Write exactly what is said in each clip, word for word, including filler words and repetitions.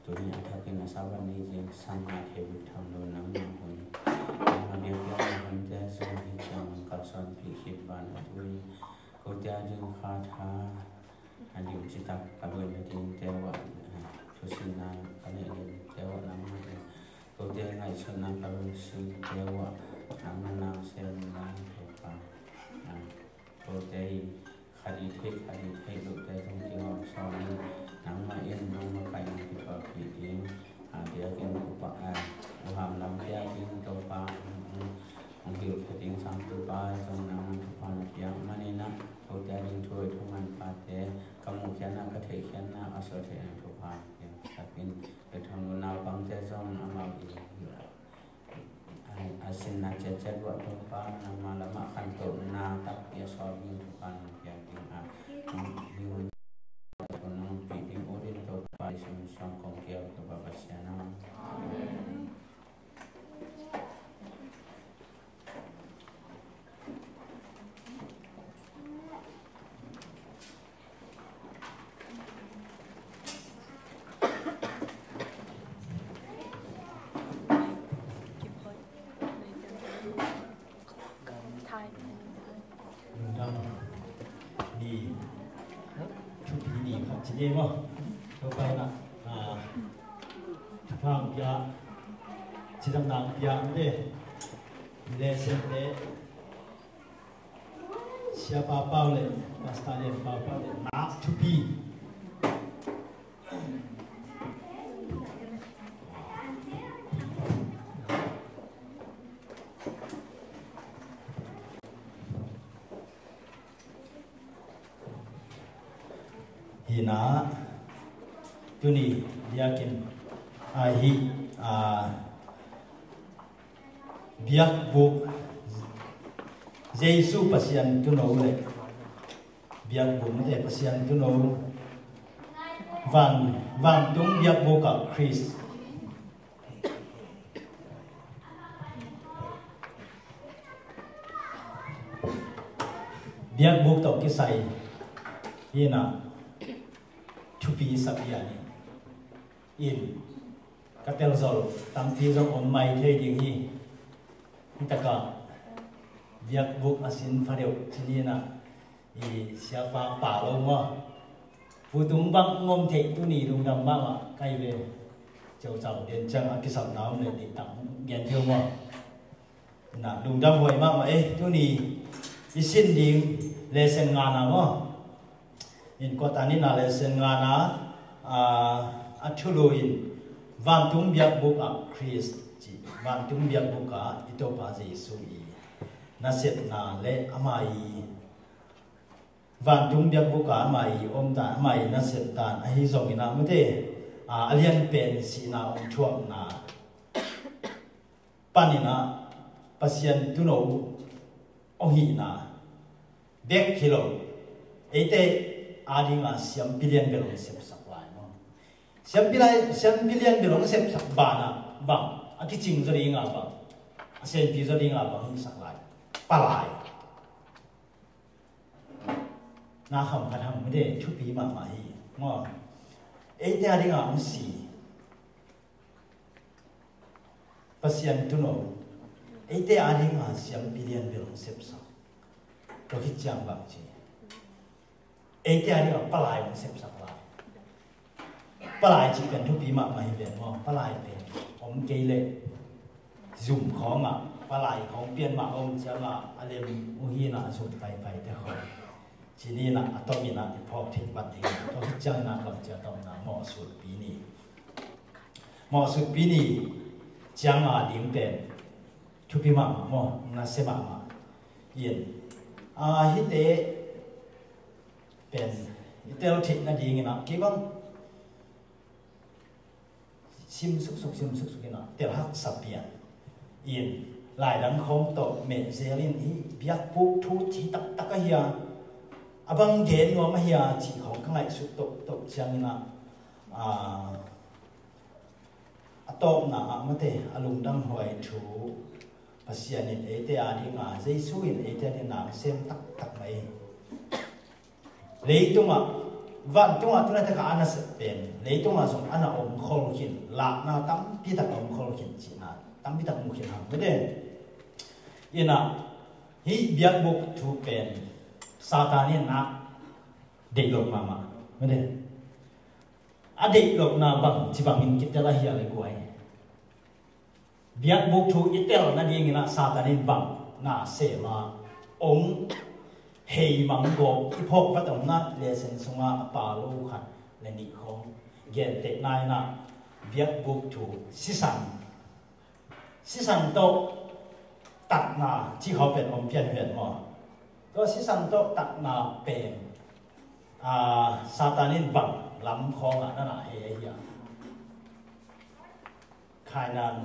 Tuni a thakin a Sabbath ni zing sang a thei bek tham lo nangmah hun, nangmah biakpiakna hunte zong hih ciang kalsuanpih khit banah tuni kote a ding kha tha a dim citak ka luai na dingte uah, eh, thusinna ka neih na dingte uah nangmah in kote ngaihsutna ka lungsimte uah nangmah na sem na Topa. Ah, kote i khat i theih, khat i theih lohte zong kihawm sawm in, nangmah in nangmah kaihna kithuahpih ding, a, biakinn upa, a, uham lam biakinn Topa, hong, hong hilhkhe ding sang Topa zong nangmah thupha na piak manin ah, kote a ding thu hoih thu manpha te ka muhkhiatna, ka theihkhiatna a suah theihna thupha piak takin, bek tham lo naupangte zong amau i hilh a, a sinna ciatciat uah Topa nangma lamah khantohna takpi a suak ding Topa nong piak ding a, nong, nong pih ding ut in Topa Jesu min suang kong kiau Topa Pasian aw. Lungdam ni, thupi ni khat ci ni maw? Topa in ah, ah, thupha hong pia, cidamna hong pia, mite, lesson te, Siapa Pau le Pastor Lian Pau Pau le nak thupi. Hi na, tuni biakinn, ah, hi, ah, biakbuk, Jesu Pasian Tuuno le biakbuk mite Pasian Tuuno, van, vantung biakbuk ah Khrist. Biakbuk tawh kisai hi na, thupi sak hi a ni. In ka telzol tampi zong om mai thei ding hi. Hi takah biakbuk a sin pha deuh ci ni na, i siapa pa lo maw? Pu Tung bang ngom theih tuni lungdam mahmah kai ve. Ceucau den ciang a kisapna om le dih tang gen theu maw? Na lungdam huai mahmah ei, tuni i sin ding lesson ngana maw? In kawtan in a lesson ngana, a, a thulu in vantung biakbuk ah Khrist ci, vantung biakbuk ah i Topa Jesu i nasepna le ama i vantung biakbuk ah ama i omdan, ama i nasepdan ahi zongin ah mite, a, a lianpen sihna hong thuakna panin ah Pasian Tuuno hong hihna bek hi lo, eite a dinga siampi lian bel hong sepsak lai maw? Siampi lai, siampi lian bel hong sepsak banah bang a kicing zaw dinga bang, a senpi zaw dinga bang hong sak lai? Palai. Na kham khat ham mite, thupi mahmah hi maw? Eite a dinga hong si Pasian Tuuno, eite a dinga siampi lian bel hong sepsak. Tua khit ciang bang ci, eite a dinga palai hong sepsak lai. Palai cih pen thupi mahmah hi ven maw? Palai pen om kei leh zum khawngah palai khawng pian mah om ciangah a lem uh hi na, a zum paipai te khawng. Ci ni na, a tom in ah i phawk theih vat ding. Tua khit ciang in ah kamciat a tomna mawhsulpi ni. Mawhsulpi ni ciang a ding pen thupi mahmah maw, nasia mahmah. In, a, hihte pen i tel theih nadingin ah kei bang sim suksuk, sim suksuk in ah tel haksa pian. In, laidang khawng tawh mehzel in, hih biakbuk thu ci taktak ahi a, a bang gen nuam ahi a cih khawng ka ngaihsut tohtoh ciangin ah, a, a tawpna ah mate, a lungdam huai thu, Pasian in eite a dinga, Jesu in eite a dinga nasem taktak mai. Leitungah Vantungah tu laitak a na sep pen leitungah zong a na om khol khin, lahna tampi tak a om khol khin cihna tampi tak mu khin hang mede. Inah hih biakbuk thu pen Satan in a deih lo mahmah mede. A deih lohna bang ci bangin kitel ahi a le guai. Biakbuk thu i tel nadingin ah Satan in bang na sem a ong hei mang gawp i phawk vat omna lesen sunga a pa lo khat le nih khawng gentehna in ah biakbuk thu sisan, sisan tawh tatna ci khawng pen om pian vet maw? Tua sisan tawh tatna pen, ah, Satan in bang lam khawngah na na hei ahi a? Kainan,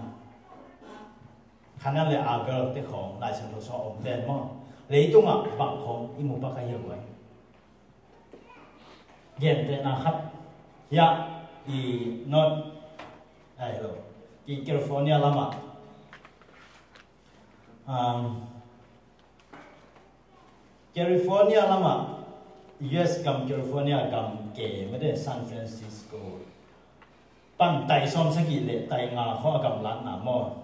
Kainan le Abel te khawng Lai Siangtho sung a om ven maw? Leitungah bang khawng i mu pak ahi a guai? Gentehna khat hiah i North, ai lo, i California lamah, um, California lamah, U S gam California gam ke mede San Francisco pan tai sawm sagih le tai nga khawng a gamlatna maw,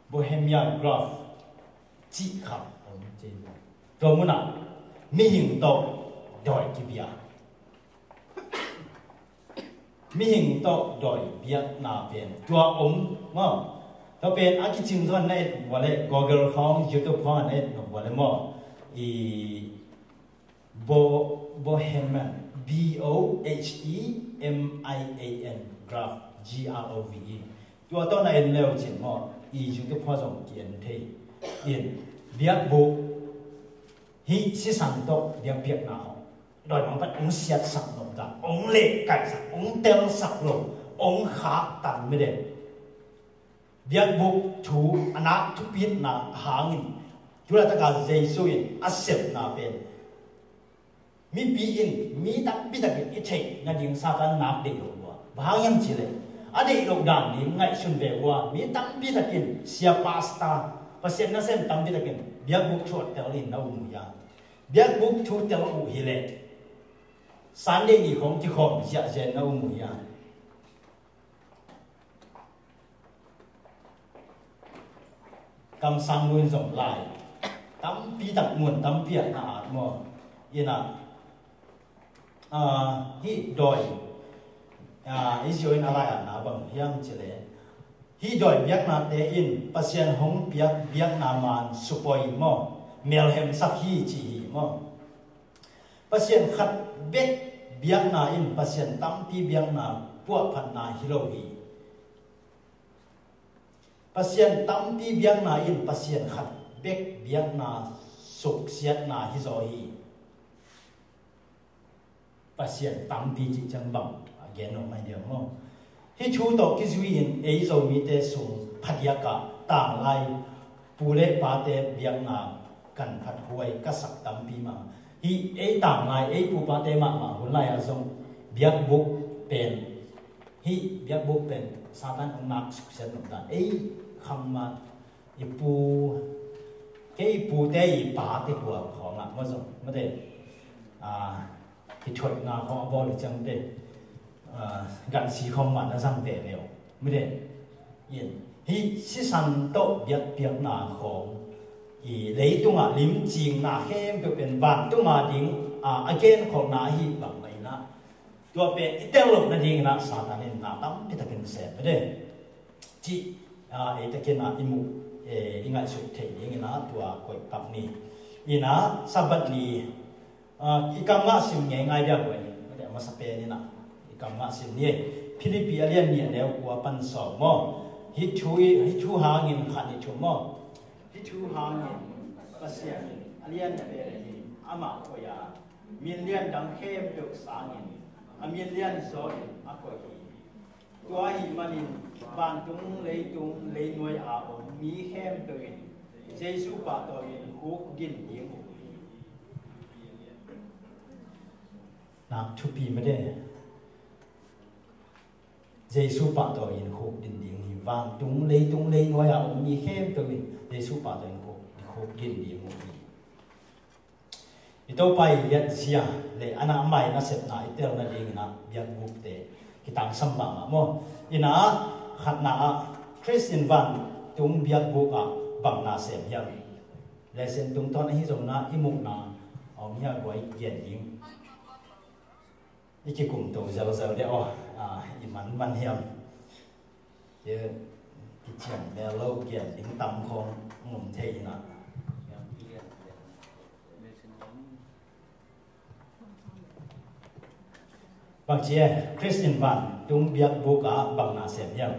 Bohemia Grove cih khat om ci. Tua munah mihing tawh dawi kibia, mihing tawh dawi biakna pen tua om maw? Tua pen a kicing zaw na et vua le Google khawng, YouTube khawng na et vua le maw? I Bo-, Bohemian, B O H E M I A N, Grove, G R O V E. Tua tawh na en leu cin maw, i YouTube khawng zong ki en thei. In, biakbuk hih sisan tawh biakpiakna hawh dawi mangpat ong siatsak lo ta, ong lehkaihsak, ong telsak lo, ong khaktan mede. Biakbuk thu a nak thupitna hangin tu laitak a Jesu in a sepna pen mipi in, mi tampi takin i theih nading Satan nak deih lo lua. Bang hang hiam cih leh a deih loh dan ding ngaihsun ve ua, mi tampi takin sia, pastor, Pasian nasem tampi takin biakbuk thu a tel in na um uh hia? Biakbuk thu tel uh hi leh Sunday ni khawng kikhawm ziahziah in na um uh hia? Kamsang nu in zong lai tampi tak, mun tampi ah na at maw? Inah, ah, hih dawi, ah, i zio in a lai atna bang hiam cih leh hih dawi biaknate in Pasian hong piak biakna man supoi maw, melhemsak hi ci hi maw? Pasian khat bek biakna in Pasian tampi biakna puahphatna hi lo hi. Pasian tampi biakna in Pasian khat bek biakna suksiatna hi zaw hi. Pasian tampi cih ciang bang a gen lo mai diam maw? Hih thu tawh kizui in ei Zomite sung phadiak ah tanglai pu le pate biakna kan phathuai ka sak tampi mah. Hih ei tanglai, ei pu pate mahmah hun lai ah zong biakbuk pen, hih biakbuk pen Satan hong nak suksiat nop dan. Ei kham mah i pu, kei pute i pate kua khawng ah maw zong, mate, ah, kithuaihna khawng a bawl uh ciangte, ah, gansi khawng mah na zang ve ve uh. Mide, in, hih sisan tawh biakpiakna khawng i leitungah limcingna khempeuh pen vantung a ding, ah, a genkholhna ahi bang mah inah, tua pen i tel loh nading inah Satan in na tampi takin sem mide. Cih, ah, ei takin ah i muh, eh, i ngaihsut theih ding inah tua koih pak ni. Inah Sabbath ni, ah, i kam ngah sim ngeingai dia guai. Mate, a masa pen inah i kam ngah sim ni. Philippi a lian nih a neu kua pan sawm maw? Hih thu i, hih thu hangin khat nih thum maw? Hih thu hangin Pasian in a lian pen in amah koih a, min lian dang khempeuh sangin a min lian zaw in a koih hi. Tua ahih manin vantung, leitung, leinuai a om mi khempeuh in Jesu pahtawi in khukdin ding uh hi. Nak thupi mede. Jesu pahtawi in khukdin ding hi. Vantung, leitung, leinuai a om mi khempeuh in Jesu pahtawi in khuk, khukdin ding uh hi. I Topa i liatzia le a na mai nasepna i tel nadingin ah biakbukte kitangsam mahmah maw. Inah khatna ah Khrist in vantung biakbuk ah bang na sem hiam? Lesson tungtawn ahi zongin ah i muhna a om hiah guai gen ding. I kikumto zelzel deuh aw, a, i manman hiam? Kician mel lo gen ding tam khawng ngum thei inah. Bang ci e, Khrist in vantung biakbuk ah bang na sem hiam?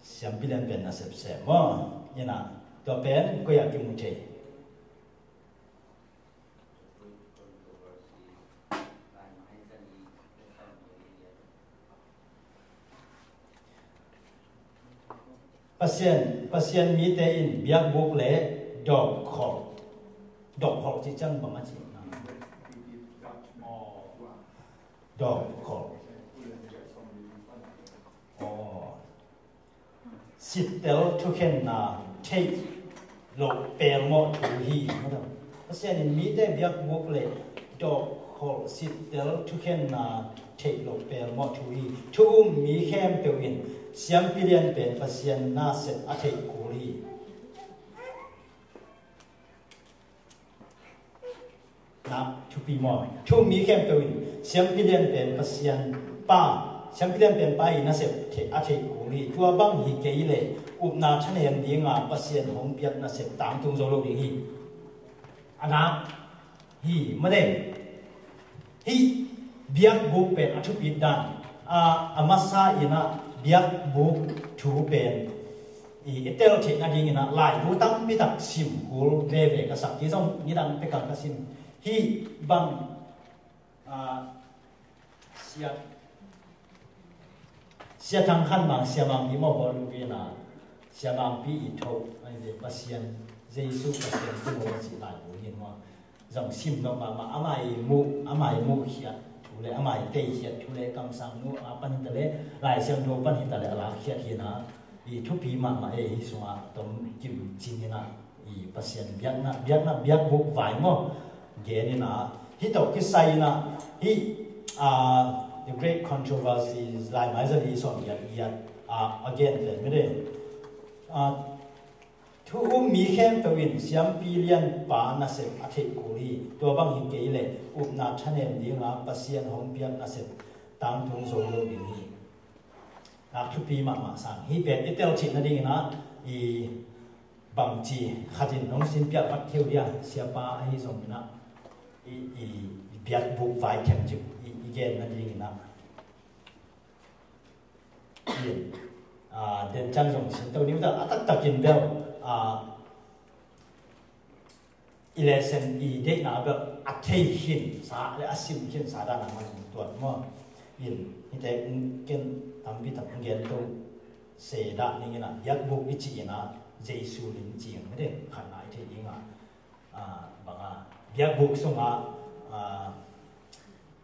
Siampi lianpen na sepsem maw? Inah tua pen koi ah kimu thei? Pasian, Pasian mite in biakbuk le dawhkholh, dawhkholh cih ciang bang a cihna? Dawhkholh. Aw. Sittel thukhenna theih loh pelmawh thu hi. Pasian in mite biakbuk le dawhkholh sittel thukhenna theih loh pelmawh thu hi. Thu um mi khempeuh in siampi lianpen Pasian nasep a theih kul hi. Na, thupi maw? Thu um mi khempeuh in siampi lianpen Pasian pa, siampi lianpen pa i nasep thei, a theih kul hi. Tua bang hi kei leh upna thanem dinga Pasian hong piak nasep tangtung zo lo ding hi. A nak hi, mate. Hih biakbuk pen a thupit dan, a, a masa inah biakbuk thu pen i, i tel theih nadingin ah laibu tampi tak sim kul veve ka sak hi zong nidang pek a ka sim. Hih bang, a, sia, sia Thang Khan Mang, Sia Mangpi maw, bawl uh inah Sia Mangpi i tho, a, Pasian, Jesu Pasian tu maw cih laibu hi maw. Zong sim nop mahmah, amah i muh, amah i muh khiat thu le amah i tei khiat thu le kamsang nu a pan hita le Lai Siangtho pan hita le a lak khiat hi na, i thupi mahmah e. Hi sungah tom kim cing hi na, i Pasian biakna, biakna, biakbuk vai maw gen hi na, hi tawh kisai hi na, hi, ah, The Great Controversy, Lai Maizali sawm giat giat, ah, a gen pen mede. Ah, Thu um mi khempeuh in siampi lianpa nasep a theih kul hi. Tua bang hi kei leh upna thanem dinga Pasian hong piak nasep tangtung zo lo ding hi. Nak thupi mahmah sang. Hih pen i tel theih nadingin ah i bangci khatin hong sin piak vat theu dia, siapa ahi zongin ah i, i, i biakbuk vai themcik i, i gen nadingin ah. In, ah, den cang zong sin to ni uh ta, a taktakin bel, ah, i lesson i deihna bel a thei khinsa le a sim khinsa dan a man tuat maw. In, hite ken tampi tak gen to se dah ning in ah, biakbuk i cih in ah Jesu lim cing, mede khatna i thei ding ah. Ah, banga biakbuk sungah, ah,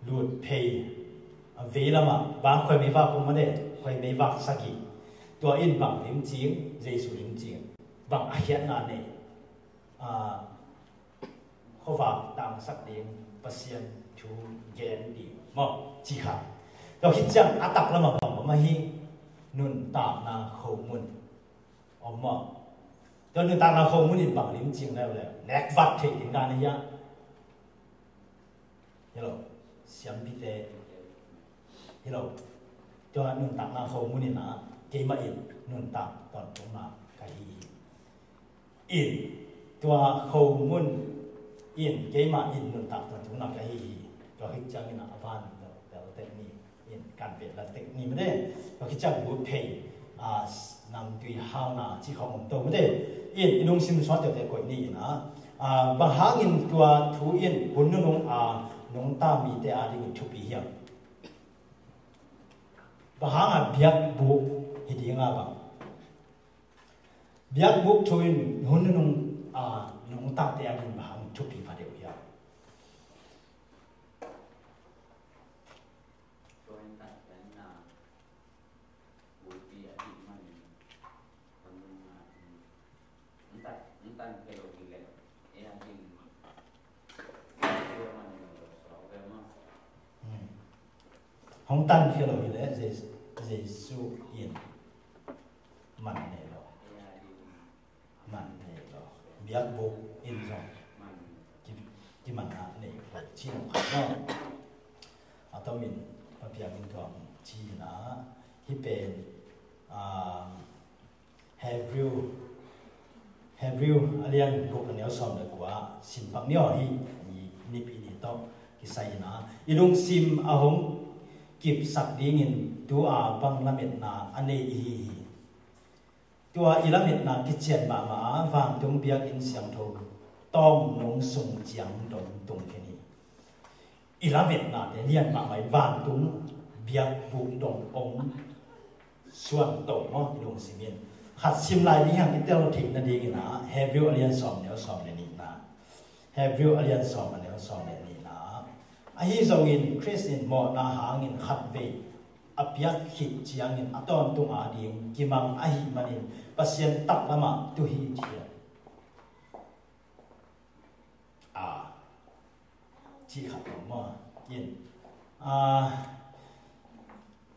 lut phei, ah, veilamah bang khuai meivak um made, khuai meivak sagih. Tua in bang lim cing, Jesu lim cing. Bang a khiatna nei, ah, khuavak tangsak ding, Pasian thu gen ding maw, ci kha. Tua khit ciang a taklamah bang om ahi, nuntakna khomun om maw. Tua nuntakna khomun in bang lim cing leuleu, nekvat theih ding dan ahi a. Hi lo, siampite. Hi lo, tua nuntakna khomun in ah keimah in nuntak tawntungna ka hi hi. In, tua khomun in keimah in nuntak tawntungna ka hi hi. Tua khit ciangin ah a van tel tek ni. In kan pet la tek ni mede. Tua khit ciang lut phei, ah, namtui hauna ci khawng om to mede. In i lungsim suan teuhteuh koih ni in ah, ah, bang hangin tua thu in hun nunung a nungta mite a dingin thupi hiam? Bang hanga biakbuk hi dinga bang? Biakbuk thu in hun nunung a nungtate a dingin bang hangin thupi pha deuh hiam? Hong tan khia lo hi leh Jesu in man nei lo. Man nei lo. Biakbuk in zong kimanna nei lo ci lo khat no. A tomin papiak in tuang ci na hi pen. Hebrew Hebrew a lian guk a neu sawm le kua sim pak ni aw hi. Nipi ni tawh kisai ina i lungsim a hong kipsak dingin tua bang lametna a nei i hi hi. Tua i lametna kician mahmah a vantung biakinn siangtho tawng nung sung ciang dong tung khen hi. I lametnate lian mahmah i vantung biakbuk dong om suan to maw i lungsim in. Khat sim lai ding hiang i tel theih nadingin a Hebrew a lian sawm neu sawm le nihna. Hebrew a lian sawm a neu sawm le nihna. Ahi zongin Khrist in mawhna hangin khatvei a piak khit ciangin a tawntung ading kimang ahih manin Pasian taklamah tuhi thiat a ci khat om maw? In a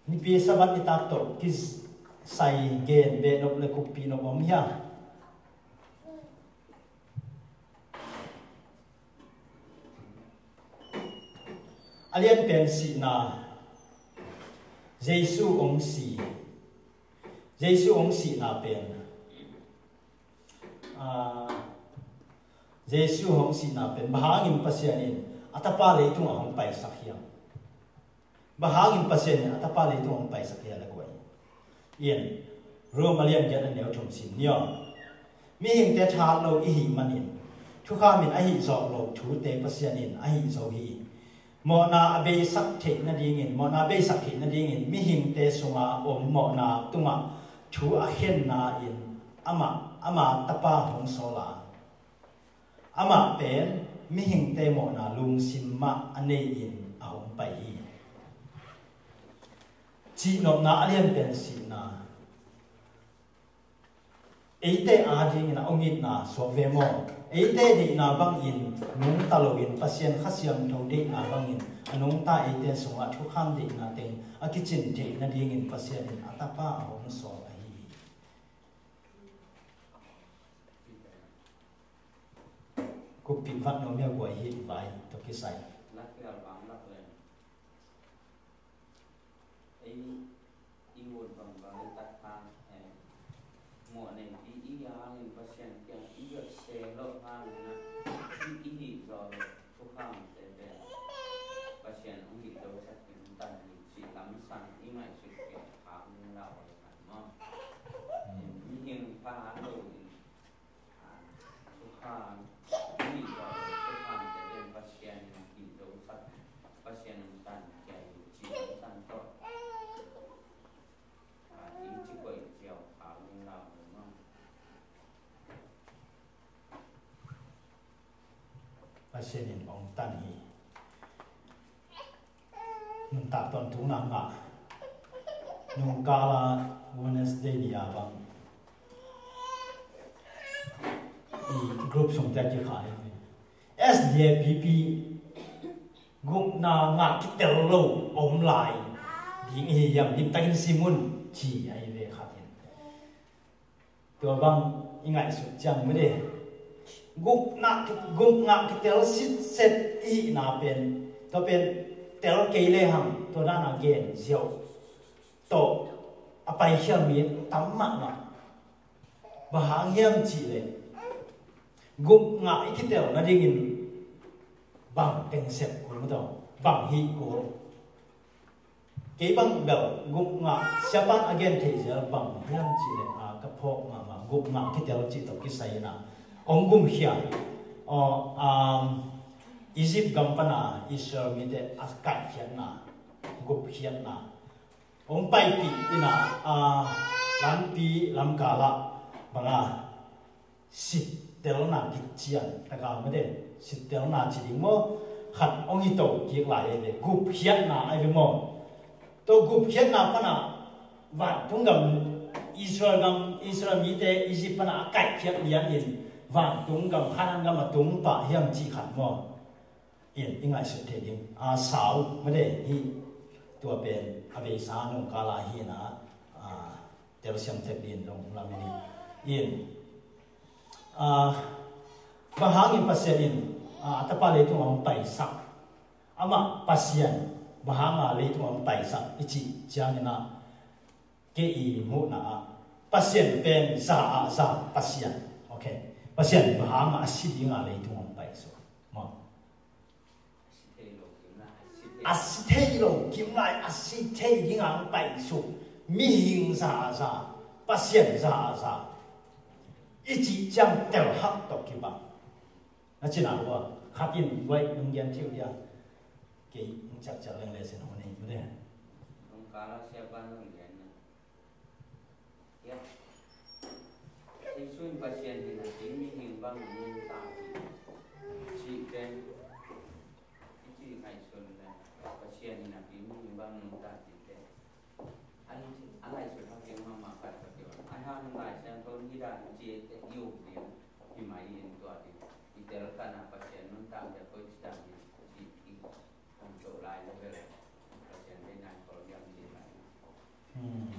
nipi Sabbath i tak tawh kisai gen beh nop le kuppih nop om hia? A lian pen sihna. Jesu ong si. Jesu ong sihna pen. Jesu hong sihna pen bang hangin Pasian in a tapa leitung a hong paisak hiam? Bang hangin Pasian in a tapa leitung a hong paisak hiam le kuai? Ian Rom a lian giat a neu thum sim ni aw. Mihingte thahat lo i hih manin thukham in a hih zawh lo thute Pasian in a hih zo hi. Mawhna a beisak theih nadingin, mawhna a beisak theih nadingin mihingte sunga om mawhna tungah thu a khenna in amah, ama tapa hong sawl a, amah pen mihingte mawhna lungsim mah a nei-in a hong pai hi. Cihnopna a lian pen sihna. Eite adingin a ong itna suak ve maw? Eite deihna bangin nungta loin Pasian Kha Siangtho deihna bangin a nungta eite sungah thukham deihna teng a kicin theih nadingin Pasian in a tapa a hong sawl ahi hi. Kuppih vat nuam hia guai hi vai tawh kisai. Ei i ut bangbang i tak hang, eh, mawh neipi i hangin Pasian kiang i gat se loh hangin ah i, i hih zawh loh thukhamte pen Pasian hong hih zosak in tan hi cih lamsang i ngaihsut kiang khak ni lau a i khan maw? Mihing pha lo in Sukha, mi tawh sukha te den Pasian in hih zosak, Pasian in tan kiai ci san tawh. A, in ci koih ciau khau ding lau ding maw? Pasian in ong tan hi. Nuntak tawntung na ngah. Nungkala Wednesday ni a bang i group sungte a kikhah hi. S D A P P gupna ngah kitel lo om lai ding hi hiam, limtakin sim un ci ahi ve khat in. Tua bang i ngaihsut ciang mede. Gupna, gupna kitel sitset i hihna pen, tua pen tel kei lehang tua dana gen ziau tawh a paikhia mi tam mahmah. Bang hang hiam cihleh gupna i kitel nadingin bang teng sep kul maw, bang hih kul. Kei bang bel gupna siapan a gen thei zel bang hiam cihleh a ka phawk mahmah gupna kitel cih tawh kisai ina ong gumkhia. Aw, um, Egypt gam pana Israel mite a kaikhiatna, gupkhiatna ong paipih ina, a, lampi lamkalah banga sittelna kician taka mede, sittelna ci ding maw? Khat ong hito kik lai ei ve, gupkhiatna ei ve maw? Tua gupkhiatna pana vantung gam Israel gam, Israel mite Egypt pana a kaikhiat lianin vantung gam Khanaan gam a tung pah hiam cih khat maw? In i ngaihsut thei ding a sau mede hi. Tua pen a beisa nungkal a hi na, a, telsiam thep ding zong lam in, in, a, bang hangin Pasian in, a, a tapa leitung a hong paisak, amah Pasian bang hanga leitung a hong paisak i cih ciangin ah, kei i muhna ah Pasian pen za a za Pasian. Ok. Pasian bang hanga a si dinga leitung a hong paisak. Maw. A si thei lo kim lai, a si thei dinga hong paisuk mihing za a za, Pasian za a za i cih ciang telhak tawh kibang. Na cina hua khat in guai nung gian thiu dia. Kei nung ciakciak leng le sen hua nei mu de. Nung kala siapa nung gian na. Ya. Jesu in Pasian hi napi mihing bang nung ta hi. Cih pen i cih ngaihsun le Pasian hi napi mihing bang nung ta hi te. A ngaihsun hak ding mahmah khat ka kio. A hang Lai Siangtho hi dan ci te i uk ding hi mai in tua ding. I tel khat na Pasian nuntak ding koi ci dan ding ci i. Hmm.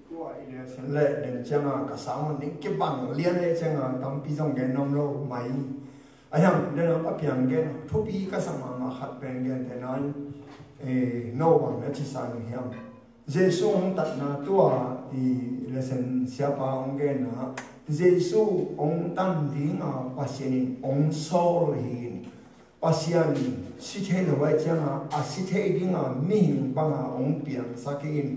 Tua i leh sen leh den cianga ka sang on ding kibang lian leh cianga tampi zong gen om lo mai. A hiang den a papiang gen thupi ka sak mahmah khat pen gen te nai. Eh, no bang na ci sang hiam. Jesu hong tatna tua i lesen siapa hong genna, Jesu hong tan dinga Pasian in hong sawl hi in, Pasian si thei lo ai cianga a si thei dinga mihing banga hong piangsak hi in,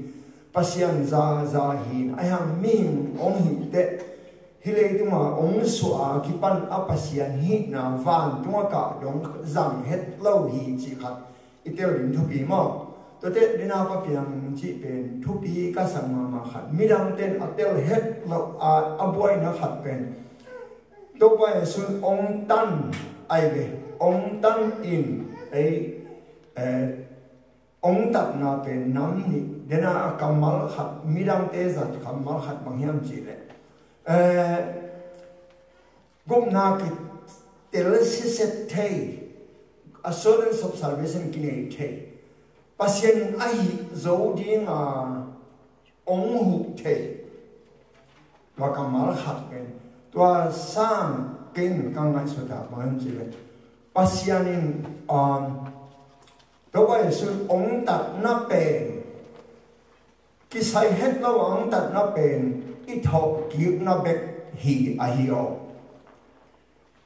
Pasian za za hi in, a hiang mihing hong hi teh hih leitungah hong suah a kipan a Pasian hihna vantung a kah dong zang het lo hi cih khat i tel ding thupi maw? Tuate dina papiang cih pen thupi ka sak mahmah khat. Midangte in a tel het lo a, a buaina khat pen Topa Jesu in hong tan ai ve, hong tan in ei, eh, hong tatna pen nam nih dena kammal khat, midangte zat kammal khat bang hiam cih leh, eh, gupna kitel siset thei, assurance of salvation kinei thei, Pasian in a hih zo dinga hong huh thei. Tua kammal khat pen tua sang ken ka ngaihsut a bang hiam cih leh Pasian in, um, Topa Jesu in hong tatna pen kisai het lo a hong tatna pen i thawhkikna bek hi ahi aw.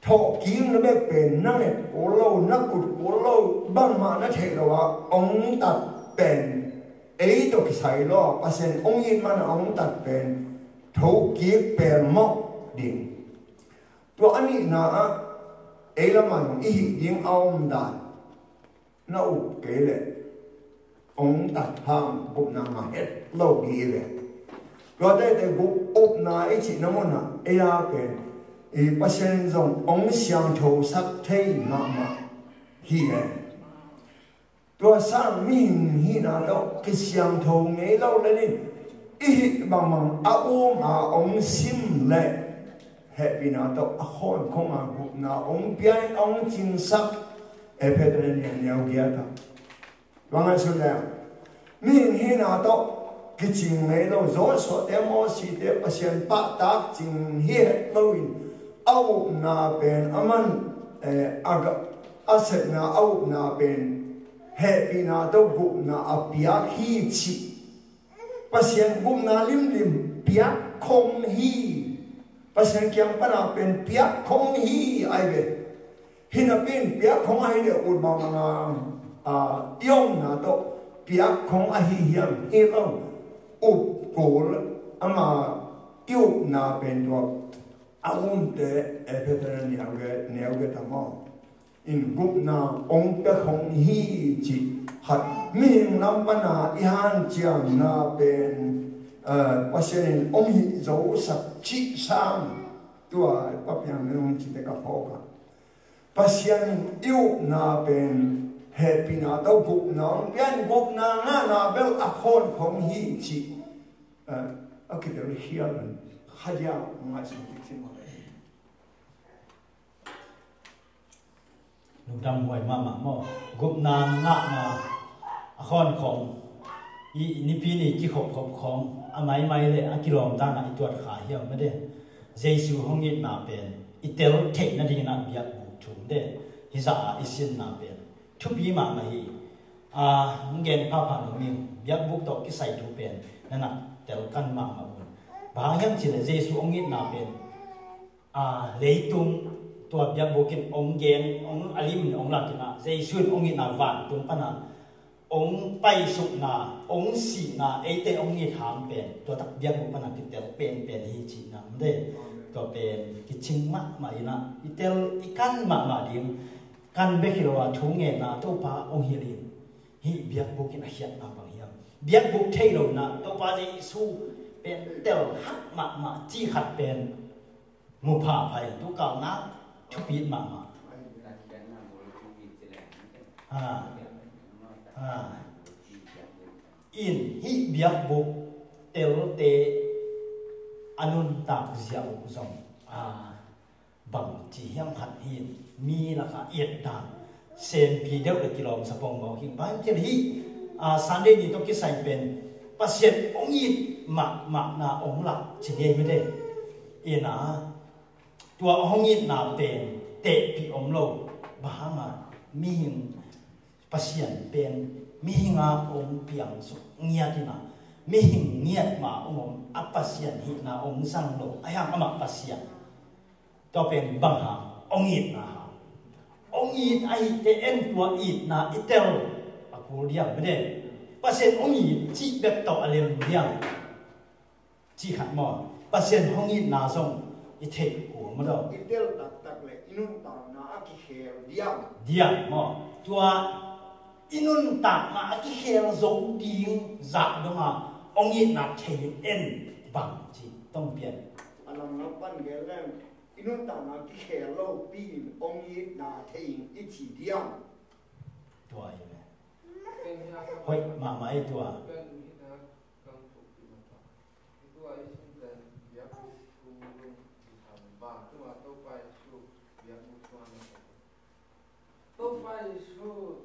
Thawhkikna bek pen na nget kul lo, na kut kul lo, bangmah na theih lo a hong tat pen ei tawh kisai lo a, Pasian hong it man a hong tat pen thokik pelmawh ding. Tua a nihna ah ei lamah zong i hih ding a om dan na up kei leh hong tat hang gupna ngah het lo ding hi ve. Tua tete gup upna i cihna munah ei a pen i Pasian zong hong siangthosak thei mahmah hi e. Tua sang mihing hihna tawh kisiangtho ngei lo le nin i hih bangbang a um a hong sim leh hehpihna tawh a khawnkhong a gupna hong pia in hong cingsak. Efesa lian nih a neu giat ah. Tua ngaihsun leh mihing hihna tawh kicing ngei lo, Joshua te, Mosi te, Pasian pahtak cing hi het loin a upna pen a man, eh, a ga, a sepna a upna pen hehpihna tawh gupna a piak hi cih. Pasian gupna limlim piak khong hi. Pasian kiang pana pen piak khong hi ai ve. Hi napi in piak khong ahi leh ut bangmang a, a, i omna tawh piak khong ahi hiam? Hi lo. Up kul ama i upna pen tua a umte Efesa lian nih a neu giat ah maw. In gupna hong pia khong hi cih khat. Mihing lam pana i hanciamna pen, eh, Pasian in hong hih zosak cih sang tua papiang in hong cite ka phawk a. Pasian in i upna pen hehpihna tawh gupna hong pia in gupna ngahna bel a khawnkhong hi cih, eh, a kitel hial in khadia ngaihsun tik cin mawk. Lungdam huai mahmah maw. Gupna ngahna a khawn khawng, i nipi ni kikhop khop khawng, a maimai le a kilawm dana i tuat kha hiam mah de. Jesu hong itna pen i tel theih nadingin ah biakbuk thu mah de. Hizah a i sinna pen thupi mahmah hi. A, hong gen phapha lo ming, biakbuk tawh kisai thu pen na na tel kan mahmah un. Bang hang hiam cih leh Jesu hong itna pen, a, leitung tua biakbuk in hong gen, hong a lim in hong lak in ah, Jesu in hong itna vantung pan a hong paisukna, hong sihna, eite hong it hang pen tua tak biakbuk pan a kitel penpen hi cihna mah de. Tua pen kicing mahmah in ah i tel i kan mahmah ding. Kan bek hi lo a, thu ngenna Topa hong hilh in, hih biakbuk in a khiatna bang hiam? Biakbuk thei lo in ah Topa Jesu pen tel hak mahmah cih khat pen mu phapha in, tu kalnak thupi mahmah. A, a, in hih biakbuk telte a nuntak zia uh zong, a, bang ci hiam khat hi, mi lakah i et dan, senpi deuh le kilawmsa pongmawk hi. Bang hiam cih leh hih, a, Sunday ni tawh kisai pen Pasian hong it mahmahna hong lak ci ngei mah de. In ah tua hong itna pen tehpih om lo. Bang hang a, mihing Pasian pen mihing a hong piangsuk ngiat in ah, mihing ngiat ma hong om a, Pasian hihna hong zang lo. Ahi hang amah Pasian, tua pen bang hang, hong itna hang. Hong it ahih teh en tua itna i tel a kul diam mah de. Pasian hong it cih bek tawh a lem diam? Cih khat maw, Pasian hong itna zong i theih kul mah de. I tel taktak le i nuntakna a kikhel diam? Diam maw. Tua i nuntakna a kikhel zo ding zah dong a hong itna thei in en bang ci tong pian. A lamlam pan gen leng, i nuntakna kikhel lopi in hong itna thei in i ci diam? Tua hi ve. Hoih mahmah ei tua. Topa Jesu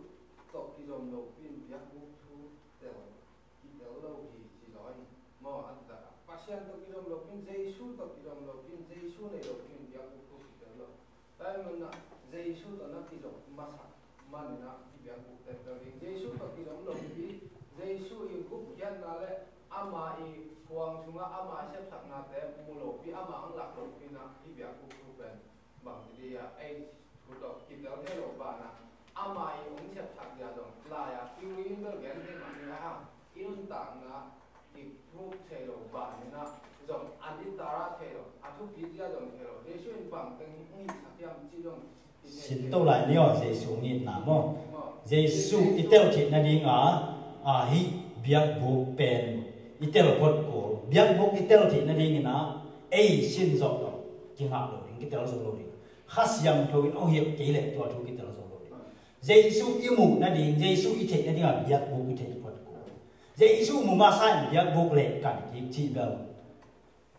tawh kizom lopi in biakbuk thu tel, kitel lo hi ci zaw hi. Maw, a taktak a Pasian tawh kizom lopi in, Jesu tawh kizom lopi in, Jesu nei lopi in biakbuk thu kitel lo. Tua ahih manin ah Jesu tawh na kizom masak manin ah i biakbuk teltel ding. Jesu tawh kizom lopi, Jesu i gupkhiatna le ama i khuang sungah ama i sepsaknate mu lopi, ama hong lak lopi in ah i biakbuk thu pen bang ci ding a, ei thu tawh kitel thei lo banah ama i hong sepsak dia zong lai-a theory in bel gen thei mah ni a hang, i nuntakna i proof thei lo banah zong a literal thei lo, a thupi dia zong thei lo. Jesu in bang teng hong itsak hiam cih zong i thei. Sin to lai ni aw, Jesu hong itna maw. Jesu i tel theih nading a, a, hih biakbuk pen i tel phot kul. Biakbuk i tel theih nadingin ah ei sin zawh lo, kingah lo ding, kitel zo lo ding. Kha Siangtho in hong hilh kei leh tua thu kitel zo lo ding. Jesu i muh nading, Jesu i theih nading a biakbuk i theih phot kul. Jesu mu masa in biakbuk leh kan kik cih bel,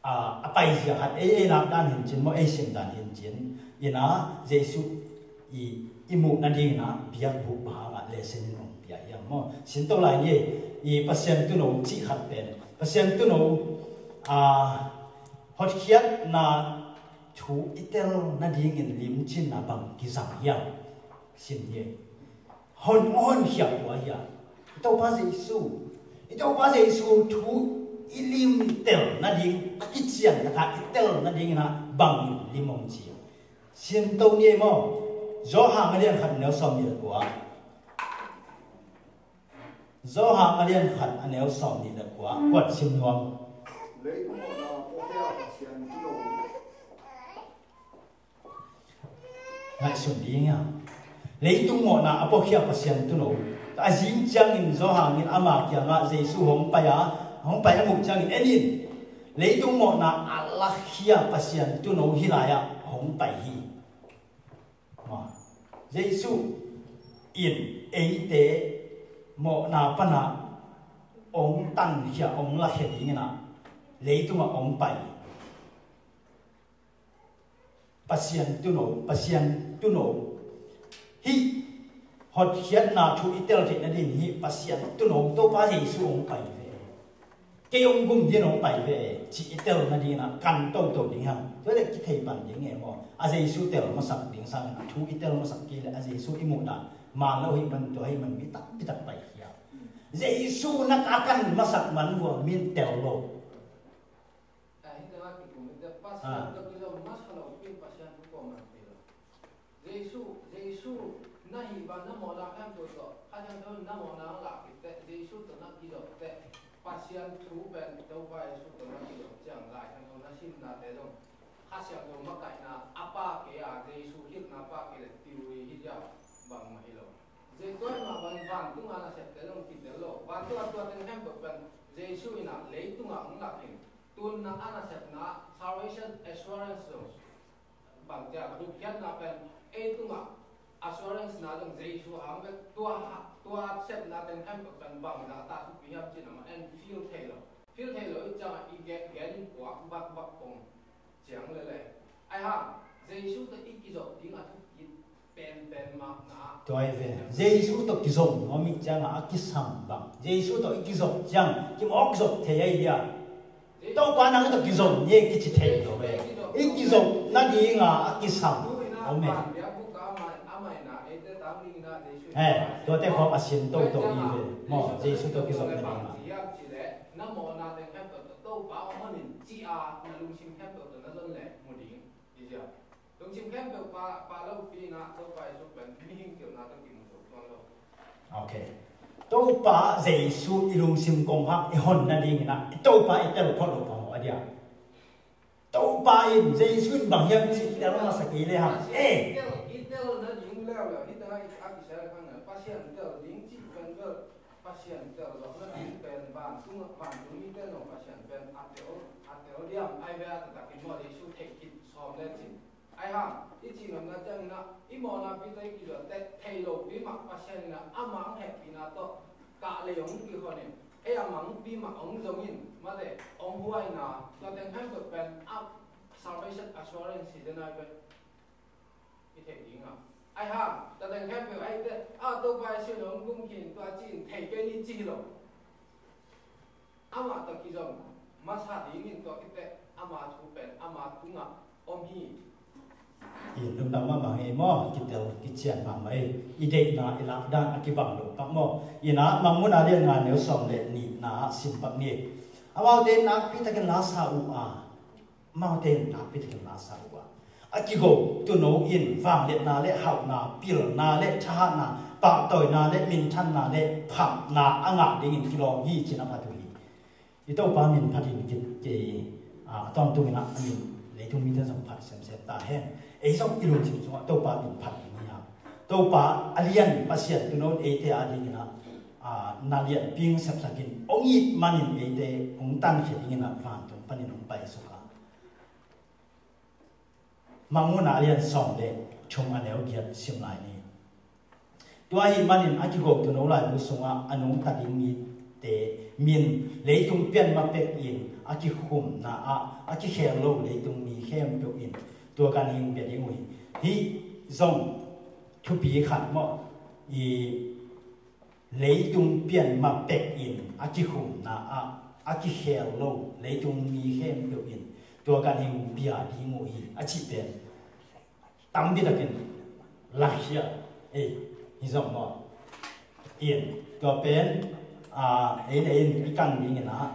a, a paizia khat ei, ei lak dan hi in cin maw, ei sim dan hi in cin. In ah Jesu i, i muh nadingin ah biakbuk bang hang a lesson in hong pia hiam maw. Sin to lai ni, i Pasian tuuno cih khat pen, Pasian tuuno, a, hotkhiatna thu i tel nadingin limcinna bang kizang hiam? Sin hi. Hon, hon khia kua hi a, i Topa Jesu, i Topa Jesu thu i limtel nading, a kician taka i tel nadingin ah bangin lim hong ci? Sin to ni ei maw. Johan a lian khat a neu sawm nih le kua. Johan a lian khat a neu sawm nih le kua. Kuat sim nuam. Leitung mawhna a pawkhia Pasian tuuno. Ngaihsun ding a, leitung mawhna a pawkhia Pasian tuuno. A zing ciangin Johan in ama kiangah Jesu hong pai a, hong pai a muh ciangin, en in, leitung mawhna a lakhia Pasian tuuno hih lai-ah hong pai hi. Jesu in eite mawhna panah hong tankhia, hong lakhia dingin ah leitungah hong pai. Pasian tuuno, Pasian tuuno, Hih hotkhiatna thu i tel theih nading hi. Pasian tuuno Topa Jesu hong pai ve, kei hong gum ding hong pai ve, ci i tel nading in ah kan toto ding hang. Tua le kithei pan ding e maw. A Jesu tel masak ding sangin a thu i tel masak kei le a Jesu i muhna man lo hi man, tua hi man, mi tampi tak pai hi a. Jesu na ka kan masak man vua min tel lo. Jesu, Jesu na hih bang na mawhna khempeuh tawh Kha Siangtho in na mawhna hong lak khit teh, Jesu tawh na kizop teh, Pasian thu pen Topa Jesu tawh na kizop ciang Lai Siangtho na simnate zong Kha Siangtho makaihna a pha kei a, Jesu hilhna pha kei le theory hi ziau bangmah hi lo. Jesu tua mah bang vantung a nasepte zong kitel lo. Vantung a tua teng khempeuh pen Jesu in ah leitung ah hong lak in, tunna a nasepna salvation assurance zong bang tia, gupkhiatna pen ei tungah assurance na dong Jesu hang bek. Tua ha, tua sepna teng khempeuh pen bang zah ta thupi hiam cih na mah en feel thei lo. Feel thei lo i ciangah i gen, gen in puak bakbak kong ciang lele. Ai hang, Jesu tawh i kizop ding a thupi penpen mah na. Tua hi ve. Jesu tawh kizop nuam i ciangah a kisam bang, Jesu tawh i kizop ciang kimawk zop thei ahi dia. Topa nang tawh kizom ni e kici thei lo ve. I kizom nadinga a kisam om e. He, tuate khawng a sin toto i ve maw, Jesu tawh kizom nadinga. Lungsim khempeuh pa, pa lopi in ah Topa Jesu pen mihing kilna tawh kimu zo tuan lo. Ok. Topa Jesu i lungsim kong hak i hon nadingin ah i Topa i tel phot lo phamawh a dia. Topa in Jesu in bang hiam cih i tel masa kei le hang. Eh. I tel, i tel nading leuleu hi ta i a kisel hang a Pasian tel ding cih pen bel Pasian tel lo nading pen vantung, vantung mite nong Pasian pen a tel, a tel diam ai ve a taktak in maw Jesu theih kit sawm le cin. Ai hang, i cihnopna ciangin ah, i mawhnapi tawh i kizuat teh, thei lopi mah Pasian in ah, amah hong hehpihna tawh, kah lei hong kihon in, ei a mangpi mah hong zong in, mate, hong huaina, tua teng khempeuh pen, a salvation assurance hi den ai pen. I theih ding a. Ai hang, tua teng khempeuh ai teh, a Topa Jesu in hong gum khin, tua ci in thei kei ni ci hi lo. Amah tawh kizom masa dingin tua khit teh ama thu pen ama tungah om hi. I lungdam mahmah ngei maw, kitel kician mahmah ei. I deihna i lakdan a kibang lo pak maw. Ina Mangmuhna lian nga neu sawm le nihna ah sim pak ni. Amaute in nakpi takin la sa uh a, amaute in nakpi takin la sa uh a, a kigo tuuno in vangliatna le hauhna, pilna le thahatna, pahtawina le minthanna le phatna a ngah dingin kilawm hi cin a phat uh hi. I Topa min phatin ki, ki, a, a tawntungin ah a min leitung mite zong phat semsem ta hen. Ei zong i lungsim sungah Topa min phat ding hi a. Topa a lian Pasian tuuno in eite a dingin ah, a, na lianpi hong sepsakin hong it manin eite hong tankhia dingin ah vantung panin hong paisuk a. Mangmuhna a lian sawm le thum a neu giat sim lai ni. Tua ahih manin a kigo tuuno laibu sungah a nungta ding mite min leitung pian ma pek in a kikhumna ah a kikhel lo leitung mi khempeuh in tua ganhing bia ding uh hi. Hih zong thupi khat maw. I leitung pian ma pek in a kikhumna ah a kikhel lo leitung mi khempeuh in tua ganhing bia ding uh hi a cih pen tampi takin lakhia ei hi zong maw. In tua pen, a, ei le in i kan dingin ah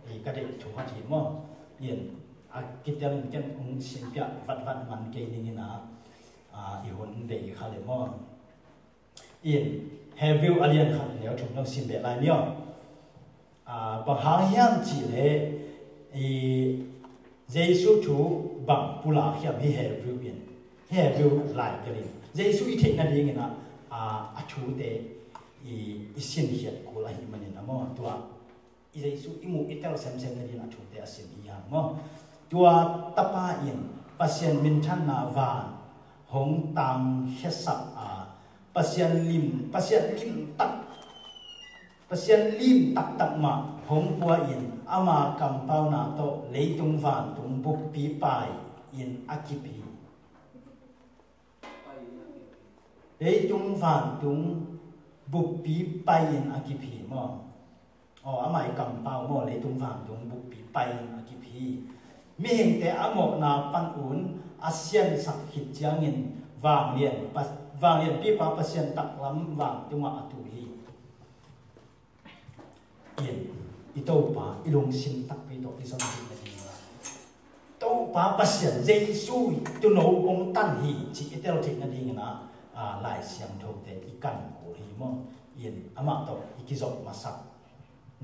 ei ka deih thu khat hi maw. In a kitel in ken hong sim piak vatvat man kei dingin ah, a, i hun bei kha le maw. In Hebrew a lian khat neu thum dong sim beh lai ni aw. A, bang hang hiam cih leh i Jesu thu bang pulak hiam hi Hebrew in, hi Hebrew lai tel in Jesu i theih nadingin ah, a, a thute i, i sinkhiat kul ahih manin a maw tua. I Jesu i muh i tel semsem nadin a thute a sim hi hang maw. Tua tapa in Pasian minthanna van hong tangkhiasak a, Pasian lim, Pasian lim tak, Pasian lim taktak mah hong pua in ama kampauna tawh leitung vantung buppi pai in a kip hi. Leitung vantung buppi pai-in a kip hi maw? Aw, amah i kampau maw, leitung vantung buppi pai-in a kip hi. Mihingte a mawhna pan un a siansak khit ciangin vanglian, vanglianpipa Pasian taklam vantungah a tu hi. In, i Topa i lungsim takpi tawh i zon theih nadingin ah, Topa Pasian Jesu tuuno hong tan hi cih i tel theih nadingin ah, Lai Siangthote i kan kul hi maw? In, amah tawh i kizop masak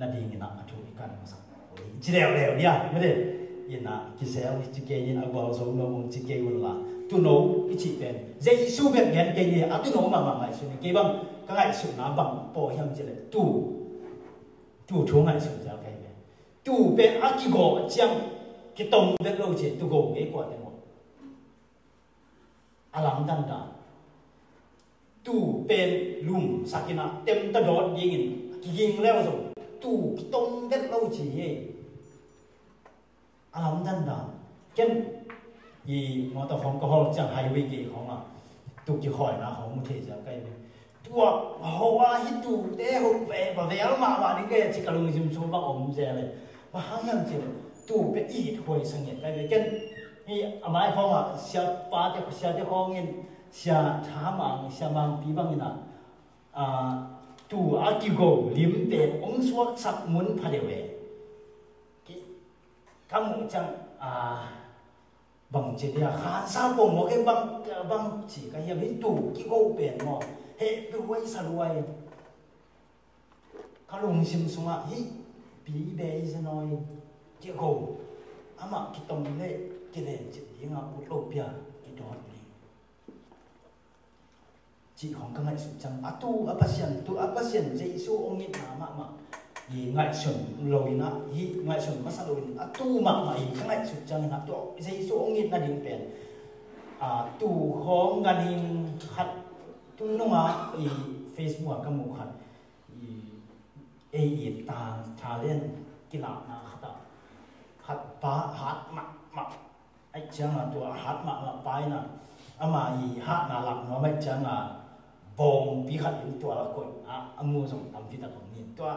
nadingin ah a thu i kan masak kul hi. Ci leuleu dia, mede. In ah, kisel hi ci kei in, a gualzo nuam hong ci kei unla, tuuno i cih pen Jesu bek gen kei ni, a tuuno mahmah ngaihsun hi. Kei bang ka ngaihsutna bang paw hiam cih leh, tu tu thu ngaihsun zel kei ve. Tu pen a kigawh ciang kitong vet lo ci, tu go ngei kua teng aw. A lamdang dan. Tu pen lumsak in ah, temta dawt dingin kiging leu zong tu kitong vet lo ci hi. A lamdang dan. Ken i mawtaw khawng ka hawl ciang highway gei khawngah tu kihawina khawng mu thei zel kei ve. Tua ho a hi tute ho ve, va vel mahmah ding kei a ci ka lungsim sung bang om zel e. Bang hang hiam cih leh tu pen i it huai sa ngiat kei ve. Ken hi a mai khawngah siapate, siate khawngin, Sia Tha Mang, Sia Mangpi bangin ah, ah, tu a kigo lim pen hong suaksak mun pha deuh e. Ki, ka muh ciang, ah, bang ci dia, khansa pong maw, kei bang, bang ci ka hiam, hi tu kigo pen maw, hehpih huai sa luai. Ka lungsim sungah hih pi bei zia nawi kigo, amah kitong le kilencip dingah ut lo pia kidawt ding cih khawng ka ngaihsut ciang, a tu a Pasian, tu a Pasian Jesu hong itna mahmah i ngaihsun lo in ah, hih ngaihsun masa lo in, a tu mahmah i ka ngaihsut ciangin ah, tua Jesu hong itna ding pen, a, tu khawng ganhing khat, tu nungah i Facebook ah ka muh khat, i, ei i ta talent kilakna khat ah, khat pa hat mahmah, ahih ciangin tua hat mahmah pa in ah, ama i hatna lak nuam ahih ciangin bawngpi khat in tua la koih a, a mu zong tampi tak om ni. Tua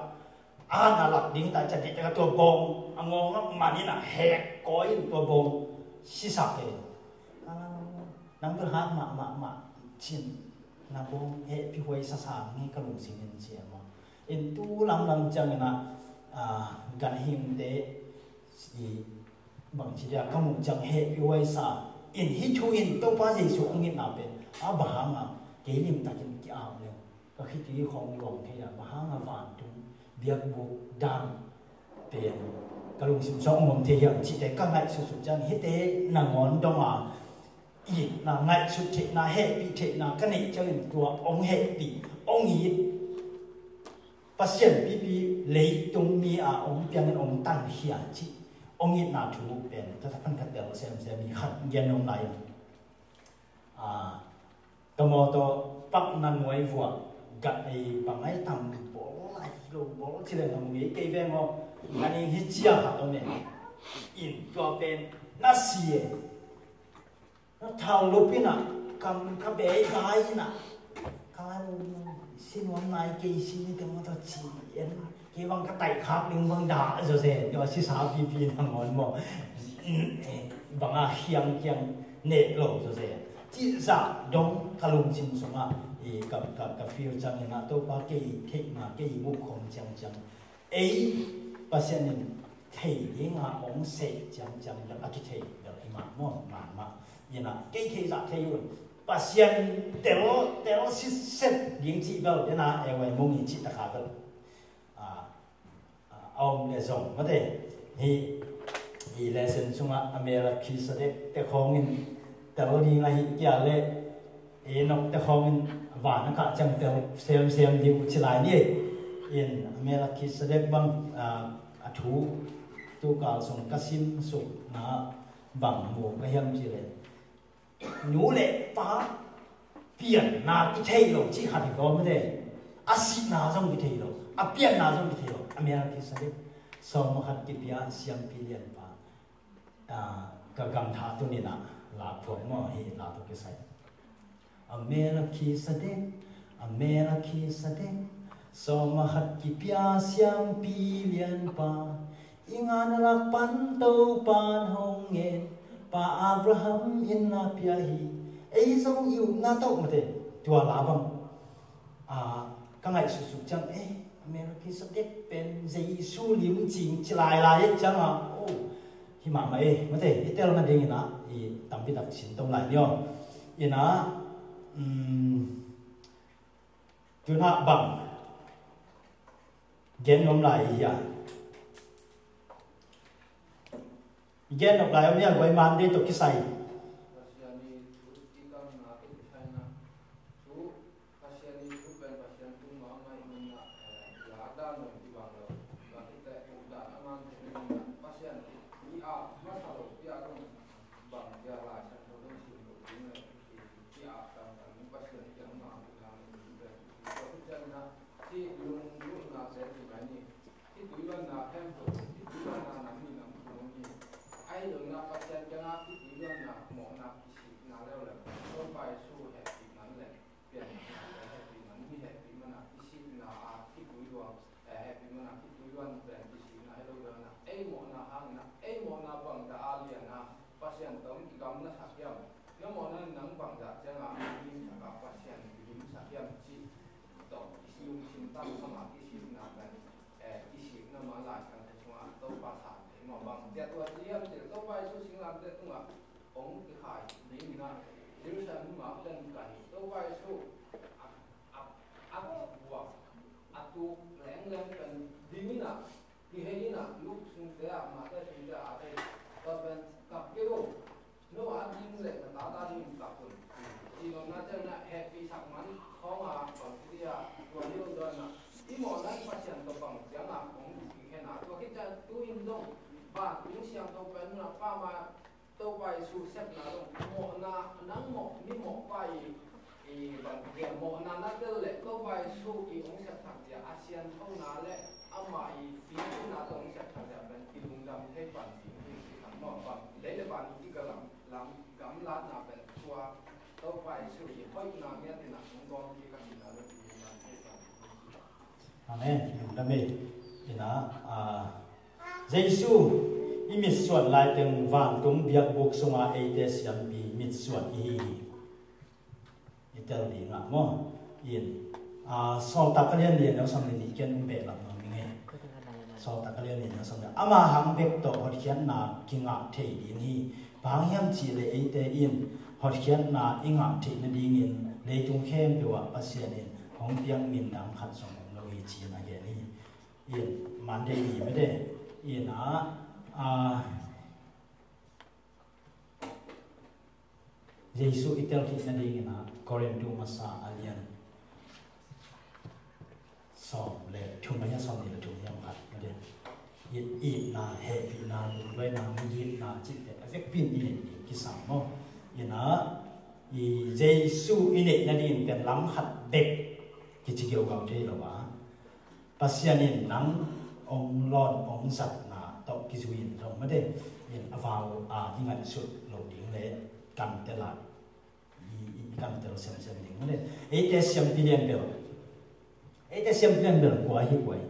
a hatna lak ding ta ciang diktak a tua bawng a ngawng a man in ah hek kawi in tua bawng sisak e. Nang bel hat mahmah mah cin, na bawng hehpih huai sasa ngi ka lungsim in ci e maw. In tu lamlam ciangin ah, ah, ganhingte i bangci dia ka muh ciang hehpih huai sa in, hih thu in Topa Jesu hong itna pen a bang hanga kei limtakin ki-ap leng ka khitui khawng luang thei a, bang hanga vantung biakbuk dan pen ka lungsim sung hong om thei hiam cihte ka ngaihsutsut ciang, hihte nangawn dong a, itna, ngaihsut theihna, hehpih theihna ka neih ciangin tua hong hehpih, hong it Pasian pipi leitung mi a hong piangin hong tankhia cih hong itna thu pen taktak pan ka tel semsem hi. Khat gen nuam lai in, a, ka mawtaw pakna nuai vuah gat ei bang ai tam bawl lai lo bawl ci leng a mu ngei kei veng aw. Aning hi cia khat om e. In tua pen na si e. Na thau lupin ah, kam ka bei gai in ah, ka si nuam nai kei si ni te maw, tua ci en, kei bang ka taih khak ding bang dah zaw zen, tua sisa pipi nangawn maw, bang a khiang kiang nek lo zaw zen. Cih zah dong ka lungsim sungah, i ka, ka, ka feel ciangin ah, Topa kei theihna, kei muh khawm ciangciang, ei Pasian in thei dinga hong seh ciangciang bel a kithei bel hi mah maw, man mah. Ina kei thei zah thei un, Pasian tel, tel sitset ding cih bel ina e wai mong i cih takha bel, a, a, a om le zong mate. Hi, hi lesson sungah a Melkisedek te khawngin tel ding ahi kia le Enok te khawngin van a kah ciang tel semsem ding uh ci lai ni. In a Melkisedek bang, a, a thu tukal sung ka sim sukna bang mu ka hiam ci le, nu le pa pianna kithei lo ci khat hi ko mate. A sihna zong kithei lo, a pianna zong kithei lo. A Melkisedek sawm khat kipia siampi lianpa, a, ka gamtha tuninah la phuak maw, hi la tawh kisai. A Melkisedek, a Melkisedek, sawm a khat kipia siampi lianpa, i ngan a lak pan Topan hong ngen, Pa Abraham in na pia hi. Ei zong i upna tawh mate, tua la bang. A, ka ngaihsutsut ciang, eh, Melkisedek pen Jesu lim cing ci lailai eh ciang a, oh, hi mahmah eh, mate, i tel nading in a, i tampi tak sin tom lai ni aw. In a, um, tuna bang gen nuam lai hi a. Gen nop lai om hia, guai Monday tawh kisai. Pasian i thu i kamna i kisaina. Thu Pasian i thu pen Pasian thu mahmah i manna, eh, la dan lo i bang lo. Bang i te u dan a man te i manna. Pasian i a masa lo i a dong bang dia Lai Siangtho dong sin lo i manna. I a tang tang Pasian i a ma i tang i te. Pasian na i lung lung na te i mai ni. Khitui luanna hemto, khitui luanna nam ni nam thum om hi. Ahi zongin ah Pasian kiangah khitui luanna mawhna kisikna leuleu. Topa Jesu hehpihna le pianna le hehpihna, mi hehpih mana kisikna a khitui luang, eh, hehpih mana khitui luan pen kisikna hi lo luanna. Ei mawhna hangin ah, ei mawhna bangzah a lian a Pasian tawh kigamla sak hiam? Na mawhna nang bangzah ciangah mi sak a Pasian kidim sak hiam cih tawh i lungsim tam bangah kisikna pen eh, i sikna mah Lai Siangtho sungah Topa sa thei maw bang. Tua tua ci hiam cih leh Topa Jesu singlamteh tungah hong kikhai dingin ah Jerusalem mah pen kai hi. Topa Jesu a, a, a buak, a tuk lengleng pen dingin ah, kihei in ah Luke sungte ah, Matthai sungte ah a thei. Tua pen kap kei lo. No a ding le na tate a ding kap un. Ci nopna ciangin ah hehpihsak man khawng a bang ci dia tua hi lo dawn ah. I mawhna in Pasian tawh bang ciangah hong kikhen a tua khit ciang tu-in zong vantung siangtho pen munah Pa ma Topa Jesu sepna zong mawhna nang mawh mi mawhpa i I bang kia mawhna na tel leh Topa Jesu i hong sepsak zia a sianthona le ama i pitunna tawh hong sepsak zia pen i lungdam thei pan ding hi. I khang mawh bang lei le van i galam lam gamlatna pen tua Topa Jesu i hoihna ngiat in a hong gawm kik a hina le i lungdam thei pan ding hi. Amen. Lungdam ei. Ina, ah, Jesu i mitsuan lai teng vantung biakbuk sunga eite siampi mitsuan i hi hi. I tel ding ah maw? In, ah, Sawltak a lian li a neu sawm le nih kian um behlap nuam ning ei. Sawltak a lian li a neu sawm le. Ama hang bek tawh hotkhiatna kingah thei ding hi. Bang hang hiam cih leh eite in hotkhiatna i ngah theih nadingin leitung khempeuh ah Pasian in hong piak min dang khat zong om lo hi ci-in a gen hi. In, Monday ni mete. In, ah, ah, Jesu i tel theih nadingin ah Korintu masa a lian sawm le thum a hiam sawm nih le thum hiam khat na ding. It, itna, hehpihna, lungduaina, migitna cihte a vekpi in i neih ding kisam maw? In ah i Jesu i neih nadingin pen lam khat bek kici geugau thei lo a. Pasian in nang hong lawn hong zatna tawh kizui in zong mate in a vau a i ngaihsut lo ding le kantel a i, i, i kantel semsem ding mate. Eite siampi lian bel, eite siampi lian bel kua hi kua hi.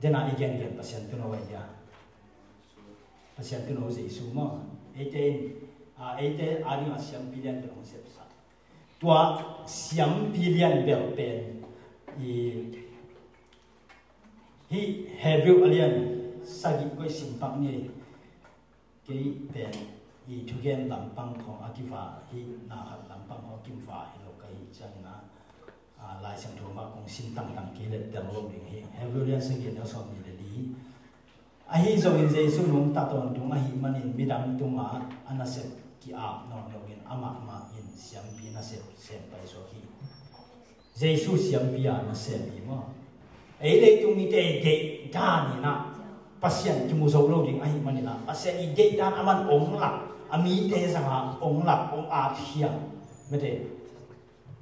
Dena i gengen Pasian tuuno a ia, Pasian tuuno Jesu maw? Eite in, a, eite a ding a siampi lian bel hong sepsak. Tua siampi lian bel pen i, hih Hebrew a lian sagih koih simpak ni. Kei pen i thugen lampang khawng a kiva hi, na khat lampang khawng a kiva hi lo ka hi ciangin ah, a, Lai Siangtho mah kong sim tangtang kei le tel lo ding hi. Hebrew lian sagih a neu sawm nih le li. Ahi zongin Jesu nungta tawntung ahih manin midang tungah a nasep ki-ap nawn loin amah mah in siampi nasep sem paisuak hi. Jesu siampi a nasep hi maw? Ei leitung mite i deih dan in ah Pasian kimu zo lo ding ahih manin ah Pasian i deih dan a man ong lak, a mite zangah ong lak, ong at hiam? Mete.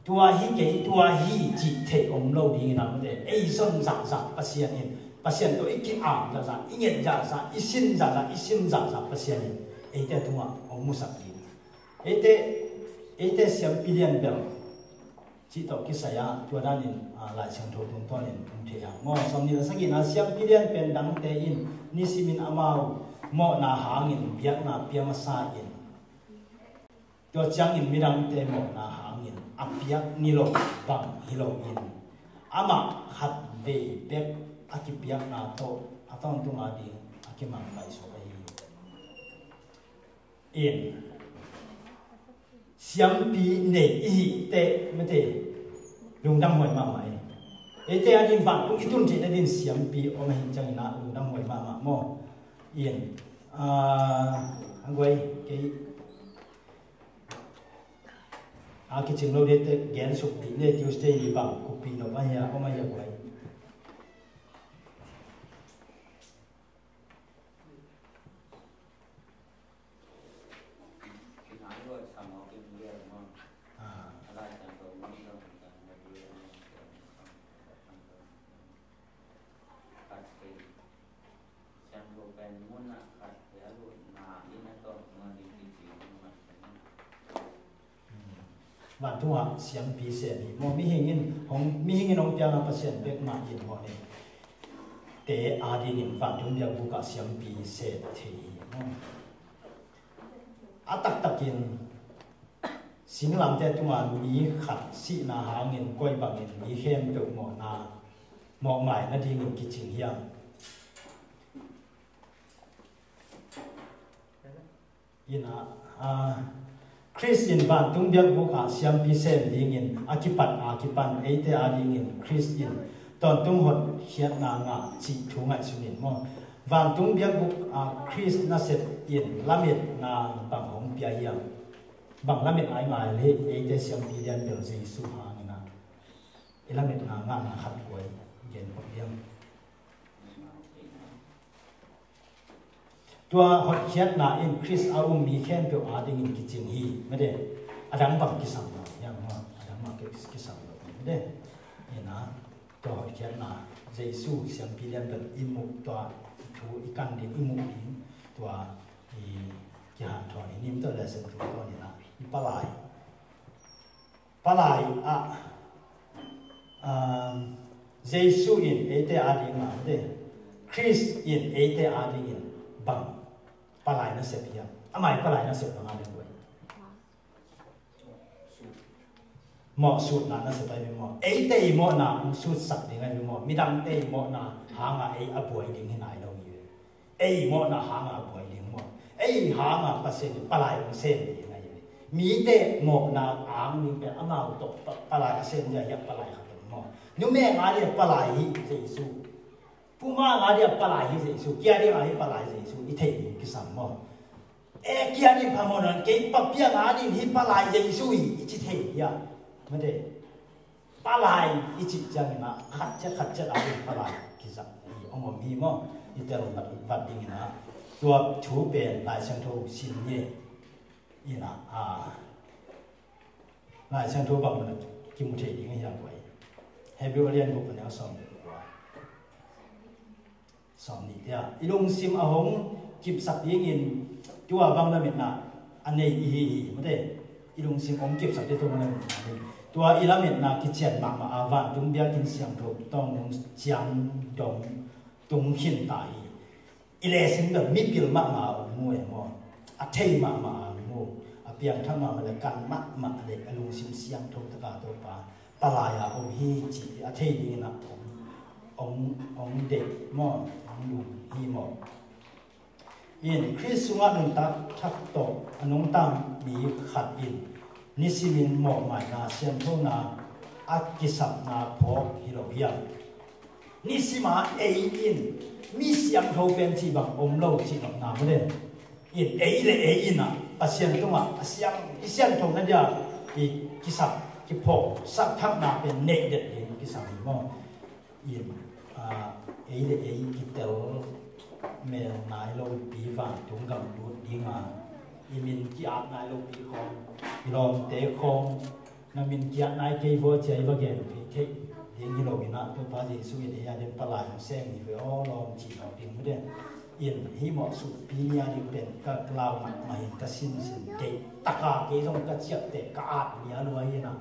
Tua hi kei, tua hi cih theih om lo dingin ah mate. Ei zon zahzah Pasian in, Pasian tawh i ki-am zahzah, i nget zahzah, i sin zahzah, i sim zahzah Pasian in eite tungah hong musak ding. Eite, eite siampi lian bel Cih tawh kisai ah tua danin, ah, Lai Siangtho tungtawnin hong thei a. Maw, sawmnih le sagihna, siampi lian pen dangte in nisimin amau mawhna hangin biakna pia masa in, tua ciangin midangte mawhna hangin a piak ni lo bang hi loin, amah khat vei bek a kipiakna tawh a tawntung ading a kimangpaisuak ahi hi. In, siampi nei i hih teh mate, lungdam huai mahmah hi. Eite ading vantung i tun theih nadin siampi om ahih ciangin ah lungdam huai mahmah maw. In, ah, a guai kei a kicing lo ding teh gen suk dih ni, Tuesday ni bang kupi nop ahi a om ahi a guai. Vantungah siampi sem hi maw, mihing in hong, mihing in hong piakna Pasian bek mah in maw ni. Te adingin vantung biakbuk ah siampi sem thei hi maw. A taktakin singlamteh tungah mi khat sihna hangin koi bangin mi khempeuh mawhna, mawhmai nadingin kicing hiam? Ina, ah, Khrist in vantung biakbuk ah siampi sem dingin a kipat a kipan eite adingin Khrist in tawntung hotkhiatna ngah cih thu ngaihsun in maw. Vantung biakbuk ah Khrist nasep in lametna bang hong pia hiam? Bang lamet ai ngai le eite siampi lian bel Jesu hangin ah i lametna ngahna khat guai gen phot hiam? Tua hotkhiatna in Khrist a um mi khempeuh adingin kicing hi. Mede, a dang bang kisam lo hiam maw? A dang bang ki-, kisam lo mede. Ina, tua hotkhiatna Jesu siampi lian bel i muh, tua thu i kan ding, i muh ding, tua i kihanthawn hi ning. Tua lesson tungtawn ina, i palai. Palai ah, um, Jesu in eite ading mah te, Khrist in eite adingin bang palai nasep hiam? Amah i palai nasep bang a ding guai? Mawhsutna nasep ahi maw? Eite i mawhna hong sutsak ding ahi maw? Midangte i mawhna hanga ei a buai ding hi nai lo hi. Ei mawhna hanga buai ding maw? Ei hanga Pasian in palai hong sem ding ahi. Mite mawhna ang ding pen amau tawh pa-, palai a sem ding ahi a palai khat om maw? Numei nga ding a palai hi Jesu. Puma nga ding a palai hi Jesu. Kia ding ahi palai Jesu. I theih ding kisam maw? E kia ding phamawh nan kei papia nga ding hi palai Jesu hi. I ci thei hia? Mate. Palai i cih ciangin ah khat ciat khat ciat a ding palai kizak hi, om om hi maw? I tel vat, vat dingin ah tua thu pen Lai Siangtho sim ni. Ina, a, Lai Siangtho bang na kimu thei ding hi a guai? Hebrew a lian guk a neu sawm le kua. Sawm nih tia, i lungsim a hong kipsak dingin tua bang lametna a nei i hi hi, mate. I lungsim hong kipsak ding tua bang lametna a nei. Tua i lametna kician mahmah a vantung biakinn siangtho tawng nung ciang dong tung khin ta hi. I lesin bel mipil mahmah a hong mu e maw. A thei mahmah a hong mu. A piangthak mahmah le kan mahmah le a lungsim siangtho taka Topa palai a om hi ci a thei dingin a om, om, om deih maw, om lum hi maw? In Khrist sungah nuntak thak tawh a nungta mi khat in nisimin mawhmaina sianthona a kisapna phawk hi lo hiam? Nisima ei in mi siangtho pen cih bang om lo cih nopna mu den. In ei le ei in ah Pasian tungah a siang, i siangthona dia i kisap, kiphawk sak thakna pen neih det ding kisam hi maw? In, ah, ei le ei kitel mel nai lopi vantung gam lut dinga i min ki-at nai lopi khawng, i lawmte khawng, na min kiat nai kei vua cia i va gen thei thei ding hi lo in ah, Topa Jesu in ei a ding palai hong sem hi ve aw lawm cih lo ding hi den. In hih mawh sukpi ni a ding pen ka lau mahmah in ka sinsin deih taka kei zong ka ciapteh ka at ni a lua hi in ah,